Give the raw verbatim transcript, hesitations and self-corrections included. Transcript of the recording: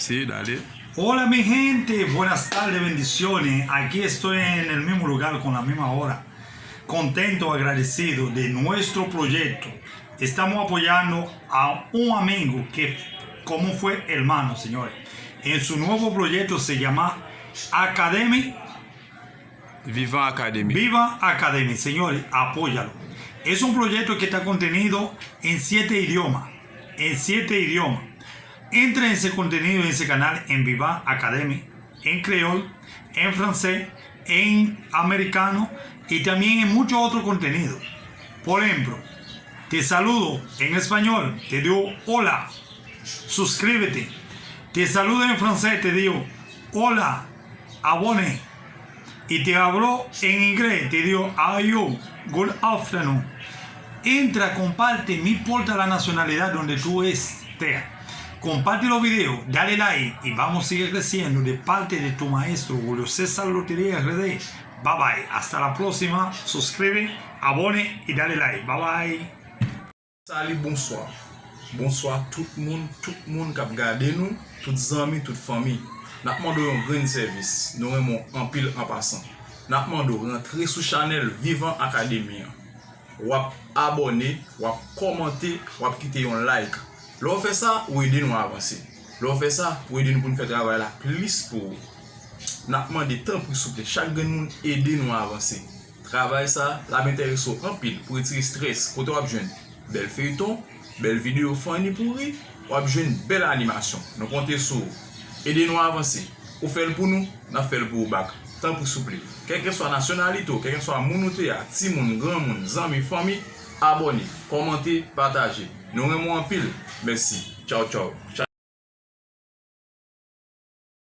Sí, dale. Hola mi gente, buenas tardes, bendiciones. Aquí estoy en el mismo lugar con la misma hora. Contento, agradecido de nuestro proyecto. Estamos apoyando a un amigo que, como fue hermano, señores, en su nuevo proyecto se llama Academy Vivan Academy. Viva Academy, señores, apóyalo. Es un proyecto que está contenido en siete idiomas. En siete idiomas. Entra ese contenido en ese canal en Viva Academy, en creol, en francés, en americano y también en mucho otro contenido. Por ejemplo, te saludo en español, te digo hola, suscríbete. Te saludo en francés, te digo hola, abone. Y te hablo en inglés, te digo how are you, good afternoon. Entra, comparte, no importa la nacionalidad donde tú estés. Comparte los videos, dale like y vamos a seguir creciendo de parte de tu maestro Julio César Lotería R D. Bye bye, hasta la próxima, suscribe, abone y dale like. Bye bye. Sali, bonswa. Bonswa tout moun, tout moun k ap gade nou, tout zanmi, tout fanmi. N ap mande w yon grenn sèvis. Nou renmen w anpil an pasan. N ap mande w rantre sou chanèl Vivan Academy an. W ap abòne, w ap kòmante, w ap kite yon like. Lè w fè sa, ou ede nou avanse. Lè w fè sa, ou ede nou pou n fè travay la plis pou ou. N ap mande tanpri souple, chak grenn moun ede nou avanse. Travay sa, l ap enterese w anpil pou retire strès kote w ap jwenn bèl feyton, bèl videyo funny pou ri, w ap jwenn bèl animasyon. Nou konte sou ou. Ede nou avanse. Ou fè l pou nou, n ap fè l pou ou back. Tanpri souple. Kèlkeswa nasyonalite w, kèlkeswa moun ou te a, timoun, granmoun, zanmi, fanmi, abòne, kòmante, pataje. Nou renmen w anpil. Mèsi. Tchaw, tchaw.